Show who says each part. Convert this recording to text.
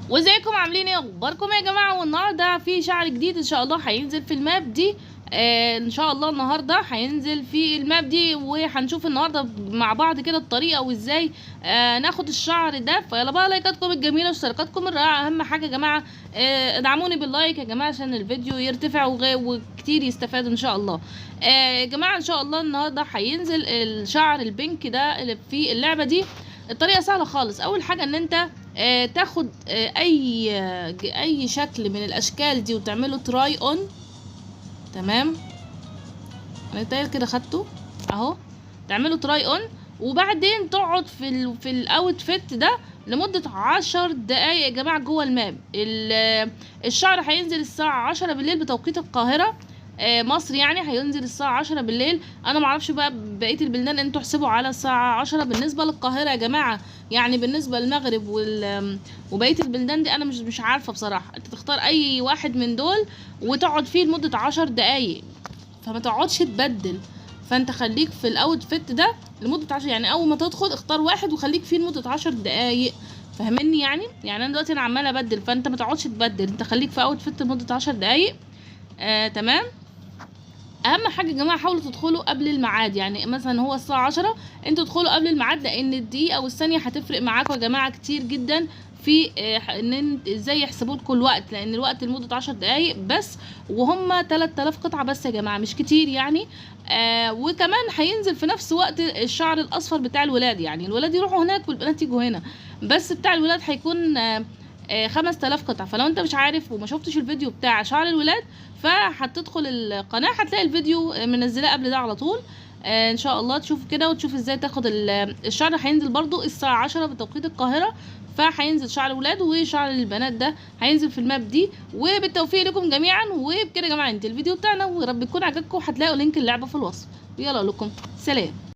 Speaker 1: وازيكم عاملين ايه؟ اخباركم يا جماعة؟ والنهارده في شعر جديد ان شاء الله هينزل في ال map دي. ان شاء الله النهارده هينزل في ال map دي، وهنشوف النهارده مع بعض كده الطريقة وازاي ناخد الشعر ده. فيلا بقى لايكاتكم الجميلة واشتراكاتكم الرائعة، اهم حاجة يا جماعة ادعموني بال like يا جماعة عشان الفيديو يرتفع وكتير يستفادوا ان شاء الله. يا جماعة ان شاء الله النهارده هينزل الشعر ال pink ده اللي في اللعبة دي. الطريقة سهلة خالص. اول حاجة ان انت تاخد اي شكل من الاشكال دي وتعمله try on. تمام، انا تايل كده خدته اهو، تعمله try on وبعدين تقعد في ال outfit ده لمدة 10 دقايق يا جماعة جوه ال map. الشعر هينزل الساعة 10 بالليل بتوقيت القاهرة، مصر يعني هينزل الساعة 10 بالليل. انا معرفش بقى بقية البلدان، انتوا احسبوا على الساعة 10 بالنسبة للقاهرة يا جماعة. يعني بالنسبة للمغرب وبقية البلدان دي انا مش عارفة بصراحة. انت تختار اي واحد من دول وتقعد فيه لمدة 10 دقايق، فما تقعدش تبدل، فانت خليك في ال outfit ده لمدة 10، يعني اول ما تدخل اختار واحد وخليك فيه لمدة 10 دقايق، فاهمني؟ يعني انا دلوقتي انا عمالة ابدل، فانت ما تقعدش تبدل، انت خليك في outfit لمدة 10 دقايق. تمام. اهم حاجة يا جماعة حاولوا تدخلوا قبل الميعاد، يعني مثلا هو الساعة 10 انتوا ادخلوا قبل الميعاد، لان الدقيقة والثانية هتفرق معاكم يا جماعة كتير جدا في ان ازاي يحسبوا لكم الوقت، لان الوقت لمدة 10 دقايق بس، وهم 3000 قطعه بس يا جماعة، مش كتير يعني. وكمان هينزل في نفس وقت الشعر الاصفر بتاع الولاد، يعني الولاد يروحوا هناك والبنات يجوا هنا، بس بتاع الولاد هيكون 5000 قطعه. فلو انت مش عارف وما شفتش الفيديو بتاع شعر الولاد فهتدخل القناة هتلاقي الفيديو منزلاه قبل ده على طول. ان شاء الله تشوف كده وتشوف ازاي تاخد الشعر. هينزل برضو الساعة 10 بتوقيت القاهرة، فهينزل شعر ولاد وشعر البنات ده هينزل في ال map دي. وبالتوفيق لكم جميعا. وبكده يا جماعة انتهى الفيديو بتاعنا، ورب يكون عجبكم. هتلاقوا link اللعبة في الوصف. ويلا لكم سلام.